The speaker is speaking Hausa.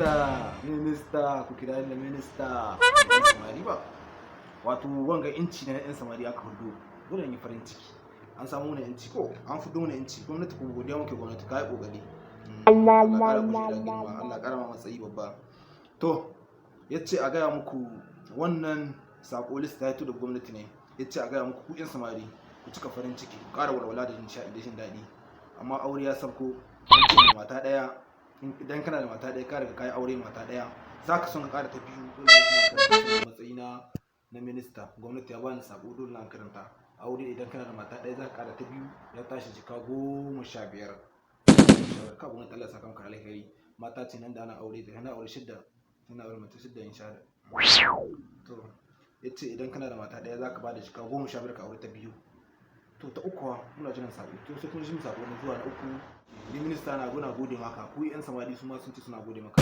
Minista, minista, ku kira ni da minista. Yan samari ba. Wato wanga inci na yan samari aka hudo. Dole in yi farin ciki. An samu mana inci ko an fito mana inci. Gwamnati, ku godiya muke. Gwamnati, kai kokari. Allah kara kujera girma, Allah kara ma matsayi babba. To, yace a gaya muku wannan sako, list ta fito da gwamnati ne. Yace a gaya muku, ku yan samari, ku cika farin ciki, ku kara walwala da nishaɗi da jin daɗi. Amma aure ya sabko, an ce mata ɗaya, idan kana da mata ɗaya, ka riga ka yi aure mata ɗaya, za ka son ka ƙara ta biyu. Dole ne kuma karanta matsayina na minista, gwamnati ya bani sako, dole na karanta. Aure, idan kana da mata ɗaya za ka ƙara ta biyu, ya tashi jika 15. Ka gwamnati, Allah saka maka alheri. Mata ce nan da ana aure da ana aure shidda, ana aure mata shidda insha Allah. To, yace idan kana da mata ɗaya za ka bada jika 15 ka aure ta biyu. To, ta uku muna jiran sako. To, sai kun ji sako na zuwa na uku. Ni minista na gode maka. Ku yan samari su ma sun ce suna gode maka.